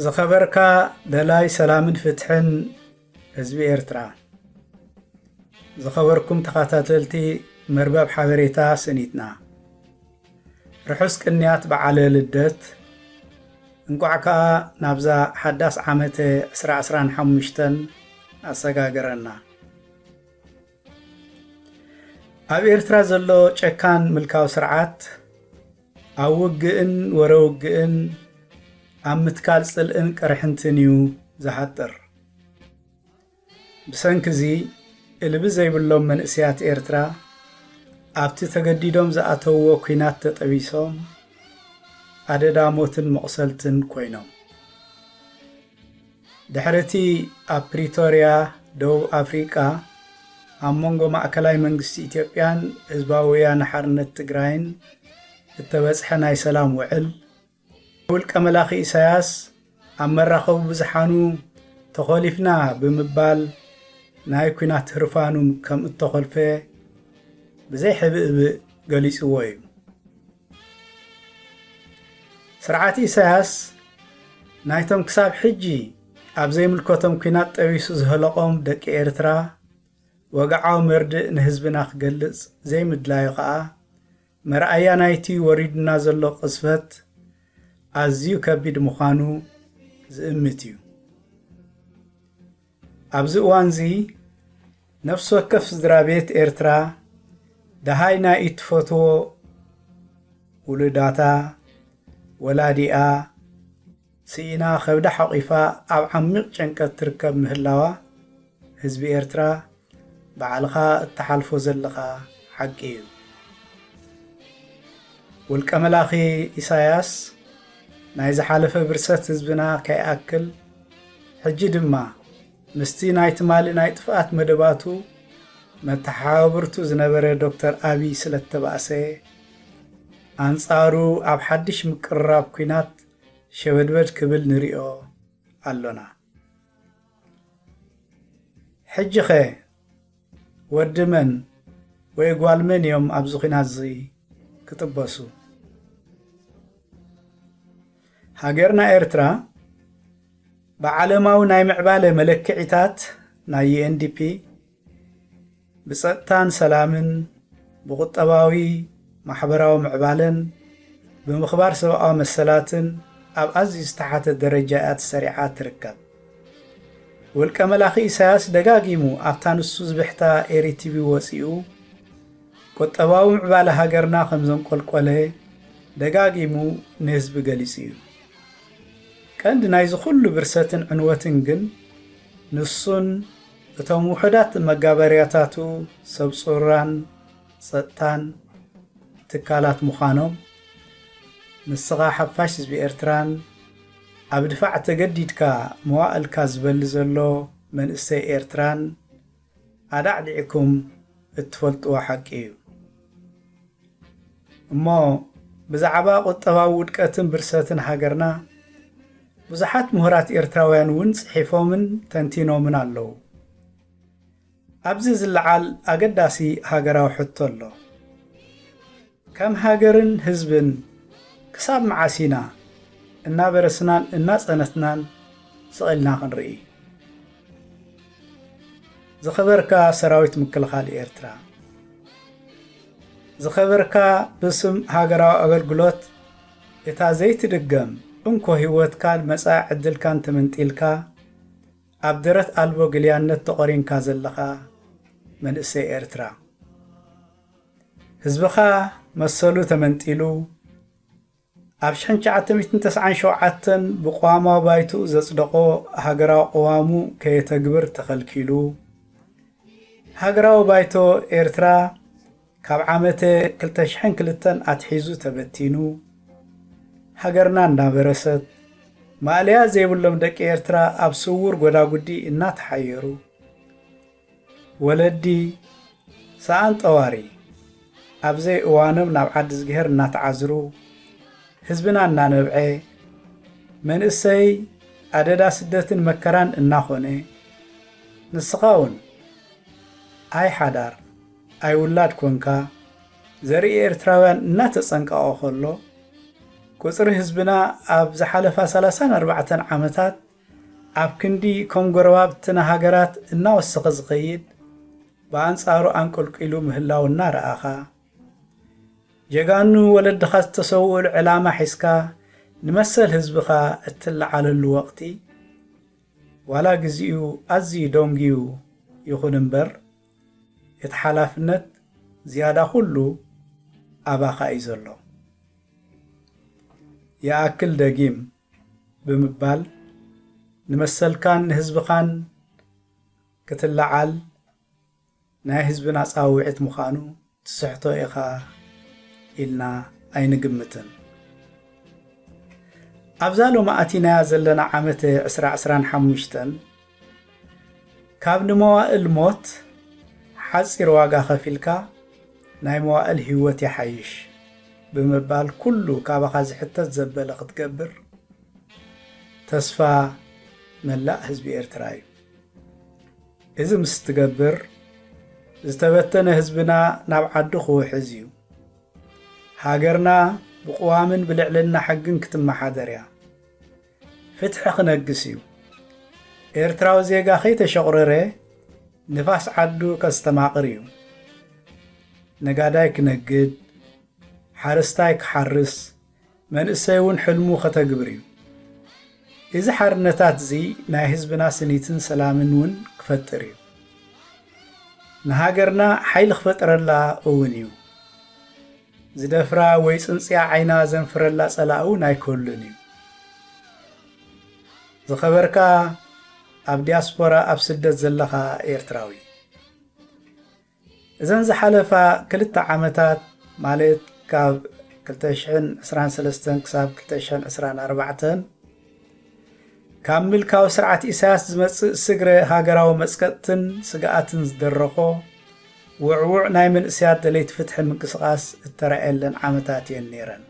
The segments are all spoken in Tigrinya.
ዝኸበርካ ደላይ ሰላምን ፍትሕን ህዝቢ ኤርትራ፣ ዝኸበርኩም ተኸታተልቲ መርበብ ሓበሬታ ስኒትና፣ ርሑስ ቅንያት በዓለ ልደት፣ እንቋዕ ከኣ ናብዛ ሓዳስ ዓመተ ዕስራ ዕስራን ሓሙሽተን ኣሰጋገረና። ኣብ ኤርትራ ዘሎ ጨካን ምልካዊ ስርዓት፣ ኣብ ውግእን ወረ ውግእን፣ ኣብ ምትካል ጽልእን ቅርሕንትን እዩ ዝሃጥር። ብሰንኪ እዚ፣ እልቢ ዘይብሎም መንእሰያት ኤርትራ፣ ኣብቲ ተገዲዶም ዝኣተውዎ ኲናት ተጠቢሶም፣ ኣደዳ ሞትን መቑሰልትን ኮይኖም። ድሕሪ እቲ ኣብ ፕሪቶርያ፣ ደቡብ ኣፍሪቃ፣ ኣብ መንጎ ማእከላይ መንግስቲ ኢትዮጵያን ህዝባዊ ወያነ ሓርነት ትግራይን እተበጽሐ ናይ ሰላም ውዕል፣ ውልቀ መላኺ ኢሳያስ፣ ኣብ መራኸቢ ብዙሓኑ ተኾሊፍና ብምባል፣ ናይ ኲናት ህርፋኑ ከም እተኾልፈ ብዘይ ሕብእብእ ገሊጽዎ እዩ። ስርዓት ኢሳያስ፣ ናይቶም ክሳብ ሕጂ ኣብ ዘይምልከቶም ኲናት ጠቢሱ ዝህለቖም ደቂ ኤርትራ፣ ወግዓዊ መርድእ ንህዝብና ክገልጽ ዘይምድላዩ ከኣ፣ መርኣያ ናይቲ ወሪዱና ዘሎ ቅዝፈት ኣዝዩ ከቢድ ምዃኑ ዝእምት እዩ። ኣብዚ እዋንዚ፣ ነፍሲ ወከፍ ስድራ ቤት ኤርትራ፣ ደሃይ ናይ እትፈትዎ ውሉዳታ፣ ወላዲኣ፣ ስኢና ከብዳ ሓቒፋ ኣብ ዓሚቕ ጭንቀት ትርከብ ምህላዋ፣ ህዝቢ ኤርትራ ባዕልኻ እትሓልፎ ዘለኻ ሓቂ እዩ። ውልቀ መላኺ ኢሳያስ፣ ናይ ዝሓለፈ ብርሰት ህዝብና ከይኣክል፣ ሕጂ ድማ ምስቲ ናይ ትማሊ ናይ ጥፍኣት መደባቱ መተሓባብርቱ ዝነበረ ዶክተር ኣቢይ ስለ እተባእሰ፣ ኣንጻሩ ኣብ ሓድሽ ምቅርራብ ኲናት ሸበድበድ ክብል ንሪኦ ኣሎና። ሕጂኸ ወዲ መን ወይ ጓል መን እዮም ኣብዚ ኲናት እዚ ክጥበሱ? ሃገርና ኤርትራ ብዓለማዊ ናይ ምዕባለ መለክዒታት ናይ ዩ ኤን ዲ ፒ ብጸጥታን ሰላምን፣ ብቁጠባዊ ማሕበራዊ ምዕባለን፣ ብምኽባር ሰብኣዊ መሰላትን ኣብ ኣዝዩ ዝተሓተ ደረጃ እያ ተሰሪዓ ትርከብ። ውልቀ መላኺ ኢሳያስ ደጋጊሙ ኣብታ ንሱ ዝብሕታ ኤሪ ቲ ቪ ወጺኡ፣ ቁጠባዊ ምዕባለ ሃገርና ከም ዘንቆልቆለ ደጋጊሙ ንህዝቢ ገሊጹ እዩ። ቀንዲ ናይዚ ኩሉ ብርሰትን ዕንወትን ግን ንሱን እቶም ውሑዳት መጋበርያታቱ ሰብ ጹራን ጸጥታን ትካላት ምዃኖም፣ ንስኻ ሓፋሽ ህዝቢ ኤርትራን ኣብ ድፋዕ ተገዲድካ መዋእልካ ዝበሊ ዘሎ መንእሰይ ኤርትራን ኣዳዕዲዕኩም እትፈልጥዎ ሓቂ እዩ። እሞ ብዛዕባ ቁጠባዊ ውድቀትን ብርሰትን ሃገርና ብዙሓት ምሁራት ኤርትራውያን እውን ጽሒፎምን ተንቲኖምን ኣለዉ። ኣብዚ ዝለዓል ኣገዳሲ ሃገራዊ ሕቶ ኣሎ። ከም ሃገርን ህዝብን ክሳብ መዓስ ኢና እናበረስናን እናጸነትናን ስቕ ኢልና ክንርኢ? ዝኸበርካ ሰራዊት ምክልኻል ኤርትራ፣ ዝኸበርካ ብስም ሃገራዊ ኣገልግሎት እታ ዘይትድገም እንኮ ህይወትካን መጻኢ ዕድልካን ተመንጢልካ ኣብ ደረት ኣልቦ ግልያነት ተቖሪንካ ዘለኻ መንእሰይ ኤርትራ፣ ህዝብኻ መሰሉ ተመንጢሉ፣ ኣብ ሽሕን ትሽዓተ ሚእትን ተስዓን ሸውዓተን ብቅዋማዊ ባይትኡ ዘጽደቖ ሃገራዊ ቅዋሙ ከየተግብር ተኸልኪሉ፣ ሃገራዊ ባይቶ ኤርትራ ካብ ዓመተ ክልተ ሽሕን ክልተን ኣትሒዙ ተበቲኑ፣ ሃገርና እናበረሰት፣ ማእለያ ዘይብሎም ደቂ ኤርትራ ኣብ ስዉር ጎዳጉዲ እናተሓየሩ፣ ወለዲ፣ ሰኣን ጠዋሪ ኣብ ዘይእዋኖም ናብ ዓዲ ዝግሄር እናተዓዝሩ፣ ህዝብና እናነብዐ፣ መንእሰይ ኣደዳ ስደትን መከራን እናኾነ፣ ንስኻ እውን ኣይ ሓዳር ኣይ ውላድ ኮንካ፣ ዘርኢ ኤርትራውያን እናተጸንቀቐ ከሎ፣ ቁጽሪ ህዝብና ኣብ ዝሓለፋ ሰላሳን ኣርባዕተን ዓመታት ኣብ ክንዲ ከም ጎረባብትና ሃገራት እናወሰኸ ዝኸይድ፣ ብኣንጻሩ ኣንቆልቂሉ ምህላው እናረኣኻ፣ ጀጋኑ ወለድኻ ዝተሰውኡሉ ዕላማ ሒዝካ ንመሰል ህዝብኻ እትለዓለሉ ወቕቲ፣ ዋላ ግዜኡ ኣዝዩ ደንጉዩ ይኹን እምበር፣ እቲ ሓላፍነት ዝያዳ ኩሉ ኣባኻ እዩ ዘሎ። ይኣክል ደጊም ብምባል፣ ንመሰልካን ንህዝብኻን ክትለዓል ናይ ህዝብና ጻውዒት ምዃኑ ትስሕቶ ኢኻ ኢልና ኣይንግምትን። ኣብዛ ሎሚ ኣቲናያ ዘለና ዓመተ ዕስራ ዕስራን ሓሙሽተን፣ ካብ ንመዋእል ሞት ሓጺር ዋጋ ከፊልካ ናይ መዋእል ህይወት ይሓይሽ ብምባል፣ ኩሉ ካባኻ ዝሕተት ዘበለ ክትገብር ተስፋ መላእ ህዝቢ ኤርትራ እዩ። እዚ ምስ ትገብር፣ ዝተበተነ ህዝብና ናብ ዓዱ ክውሕዝ እዩ። ሃገርና ብቅዋምን ብልዕልና ሕግን ክትመሓደር እያ። ፍትሒ ክነግስ እዩ። ኤርትራዊ ዜጋ ከይተሸቑረረ ንፋስ ዓዱ ከስተማቕር እዩ። ነጋዳይ ክነግድ፣ ሓረስታይ ክሓርስ፣ መንእሰይ እውን ሕልሙ ከተግብር እዩ። እዚ ሓርነታት እዚ ናይ ህዝብና ስኒትን ሰላምን እውን ክፈጥር እዩ። ንሃገርና ሓይሊ ክፈጥረላ እውን እዩ። ዝደፍራ ወይ ጽንጽያ ዓይና ዘንፍረላ ጸላእ እውን ኣይክህሉን እዩ። ዝኸበርካ ኣብ ዲያስፖራ ኣብ ስደት ዘለኻ ኤርትራዊ፣ እዘን ዝሓለፋ ክልተ ዓመታት፣ ማለት ካብ ክልተ ሽሕን ዕስራን ሰለስተን ክሳብ ክልተ ሽሕን ዕስራን ኣርባዕተን፣ ካብ ምልካዊ ስርዓት ኢሳያስ ዝመጽእ ስግረ ሃገራዊ መጽቀጥትን ስግኣትን ዝደረኾ ውዕዉዕ ናይ መንእሰያት ደለይቲ ፍትሒ ምንቅስቓስ እተራእየለን ዓመታት እየን ነይረን።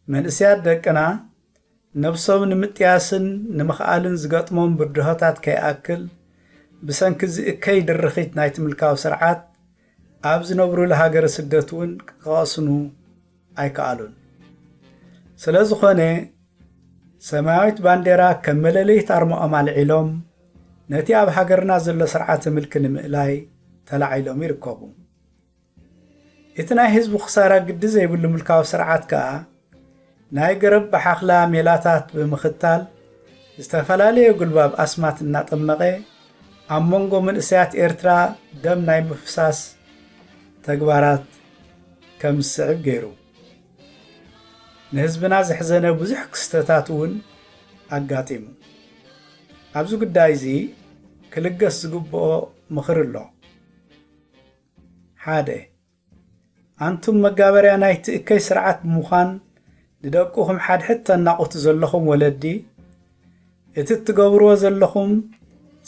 መንእሰያት ደቅና ነብሶም ንምጥያስን ንምኽኣልን ዝገጥሞም ብድሆታት ከይኣክል፣ ብሰንኪ እዚ እከይ ድርኺት ናይቲ ምልካዊ ስርዓት ኣብ ዝነብሩሉ ሃገረ ስደት እውን ክቐስኑ ኣይከኣሉን። ስለ ዝኾነ፣ ሰማያዊት ባንዴራ ከም መለለይት ኣርማኦም ኣልዒሎም፣ ነቲ ኣብ ሃገርና ዘሎ ስርዓተ ምልኪ ንምእላይ ተላዒሎም ይርከቡ። እቲ ናይ ህዝቢ ክሳራ ግዲ ዘይብሉ ምልካዊ ስርዓት ከኣ፣ ናይ ገረብ ብሓኽላ ሜላታት ብምኽታል፣ ዝተፈላለየ ጉልባብ ኣስማት እናጠመቐ፣ ኣብ መንጎ መንእሰያት ኤርትራ ደም ናይ ምፍሳስ ተግባራት ከም ዝስዕብ ገይሩ። ንህዝብና ዘሕዘነ ብዙሕ ክስተታት እውን ኣጋጢሙ። ኣብዚ ጉዳይ እዚ ክልገስ ዝግብኦ ምኽሪ ኣሎ። ሓደ፣ ኣንቱም መጋበርያ ናይቲ እከይ ስርዓት ብምዃን፣ ንደቅኹም ሓድሕድ ተናቑቱ ዘለኹም ወለዲ፣ እቲ እትገብርዎ ዘለኹም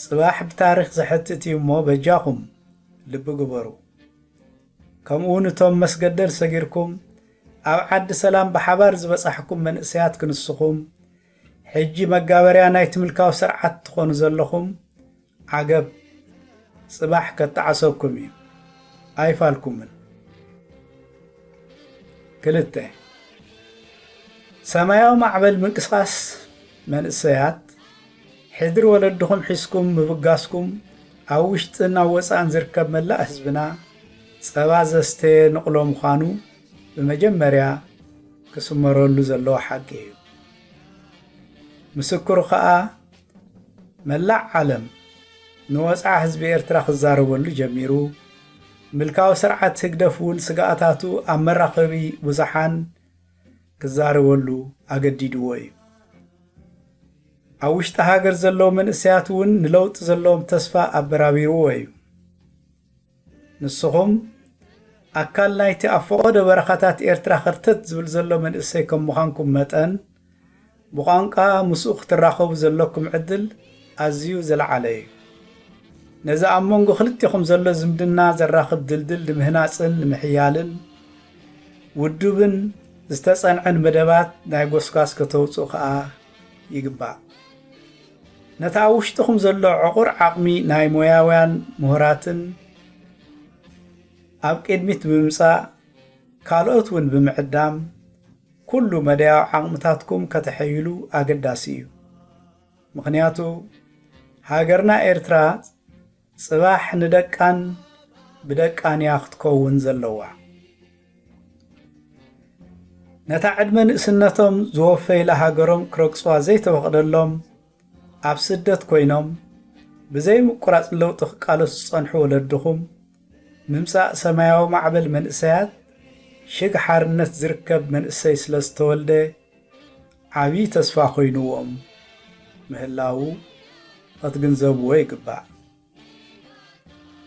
ጽባሕ ብታሪኽ ዘሕትት እዩ እሞ፣ በጃኹም ልቢ ግበሩ። ከምኡ እውን እቶም መስገደል ሰጊርኩም ኣብ ዓዲ ሰላም ብሓባር ዝበጻሕኩም መንእሰያት ክንስኹም፣ ሕጂ መጋበርያ ናይቲ ምልካዊ ስርዓት ትኾኑ ዘለኹም፣ ዓገብ፣ ጽባሕ ከጣዕሰኩም እዩ። ኣይፋልኩምን። ክልተ፣ ሰማያዊ ማዕበል ምንቅስቓስ መንእሰያት፣ ሕድሪ ወለድኹም ሒዝኩም ምብጋስኩም፣ ኣብ ውሽጥን ኣብ ወጻእን ዝርከብ መላእ ህዝብና ጸባ ዘስተየ ንቕሎ ምዃኑ ብመጀመርያ ክስመረሉ ዘለዎ ሓቂ እዩ። ምስክሩ ኸኣ፣ መላእ ዓለም ንወጽዓ ህዝቢ ኤርትራ ክዛረበሉ ጀሚሩ። ምልካዊ ስርዓት ህግደፍ እውን ስግኣታቱ ኣብ መራኸቢ ብዙሓን ክዛረበሉ ኣገዲድዎ እዩ። ኣብ ውሽጢ ሃገር ዘለዉ መንእሰያት እውን ንለውጢ ዘለዎም ተስፋ ኣበራቢርዎ እዩ። ንስኹም ኣካል ናይቲ ኣብ ፈቐዶ በረኻታት ኤርትራ ከርተት ዝብል ዘሎ መንእሰይ ከም ምዃንኩም መጠን፣ ብቋንቋ ምስኡ ክትራኸቡ ዘለኩም ዕድል ኣዝዩ ዝለዓለ እዩ። ነዚ ኣብ መንጎ ክልቴኹም ዘሎ ዝምድና ዘራኽብ ድልድል ንምህናጽን ንምሕያልን፣ ውዱብን ዝተጸንዐን መደባት ናይ ጎስጓስ ከተውጽኡ ከኣ ይግባእ። ነቲ ኣብ ውሽጥኹም ዘሎ ዕቑር ዓቕሚ ናይ ሞያውያን ምሁራትን ኣብ ቅድሚት ብምምጻእ፣ ካልኦት እውን ብምዕዳም፣ ኩሉ መዳያዊ ዓቕምታትኩም ከተሐይሉ ኣገዳሲ እዩ። ምኽንያቱ ሃገርና ኤርትራ ጽባሕ ንደቃን ብደቃን እያ ክትከውን ዘለዋ። ነታ ዕድመ ንእስነቶም ዝወፈይላ ሃገሮም ክረግጹዋ ዘይተፈቕደሎም፣ ኣብ ስደት ኮይኖም ብዘይ ምቁራጽ ለውጢ ክቃለሱ ዝጸንሑ ወለድኹም፣ ምምጻእ ሰማያዊ ማዕበል መንእሰያት ሽግ ሓርነት ዝርከብ መንእሰይ ስለ ዝተወልደ ዓብዪ ተስፋ ኮይንዎም ምህላዉ ክትግንዘብዎ ይግባእ።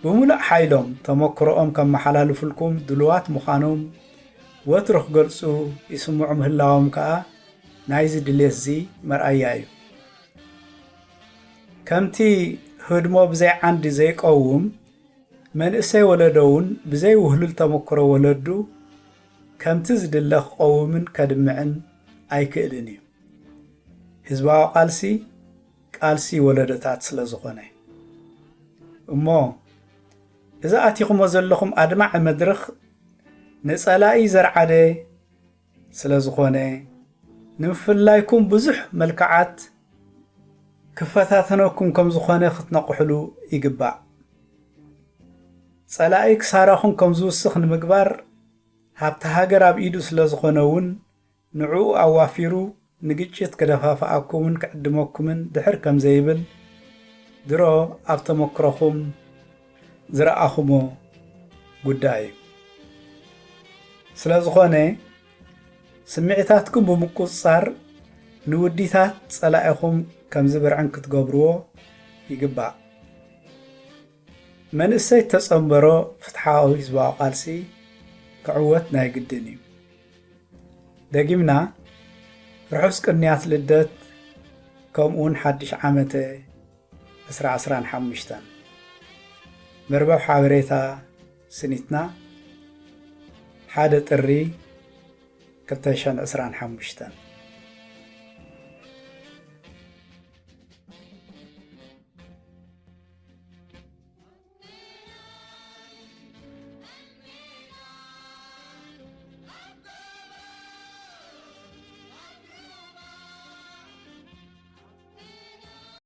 ብምሉእ ሓይሎም ተመክሮኦም ከመሓላልፉልኩም ድሉዋት ምዃኖም ወትሩ ክገልጹ ይስምዑ ምህላዎም ከኣ ናይዚ ድሌትዚ መርኣያ እዩ። ከምቲ ህድሞ ብዘይ ዓንዲ ዘይቀውም፣ መንእሰይ ወለዶ እውን ብዘይ ውህሉል ተመክሮ ወለዱ ከምቲ ዝድለ ክቐውምን ከድምዕን ኣይክእልን እዩ። ህዝባዊ ቃልሲ፣ ቃልሲ ወለዶታት ስለ ዝኾነ። እሞ፣ እዚ ኣቲኹሞ ዘለኹም ኣድማዒ መድረኽ ንጸላኢ ዘርዓደ ስለ ዝኾነ፣ ንምፍላይኩም ብዙሕ መልክዓት ክፈታተነኩም ከም ዝኾነ ክትነቕሕሉ ይግባእ። ጸላኢ ክሳራኹም ከም ዝውስኽ ንምግባር፣ ሃብቲ ሃገር ኣብ ኢዱ ስለ ዝኾነ እውን፣ ንዕኡ ኣዋፊሩ ንግጭት ክደፋፍኣኩምን ክዕድመኩምን ድሕር ከም ዘይብል ድሮ ኣብ ተመክሮኹም ዝረኣኹሞ ጉዳይ እዩ። ስለ ዝኾነ፣ ስምዒታትኩም ብምቁጽጻር ንውዲታት ጸላኢኹም ከም ዝብርዕን ክትገብርዎ ይግባእ። መንእሰይ ተጸንበሮ ፍትሓዊ ህዝባዊ ቃልሲ ክዕወት ናይ ግድን እዩ። ደጊምና፣ ርሑስ ቅንያት ልደት፣ ከምኡውን ሓድሽ ዓመተ ዕስራ ዕስራን ሓሙሽተን። መርበብ ሓበሬታ ስኒትና፣ ሓደ ጥሪ ክልተ ሽሕን ዕስራን ሓሙሽተን።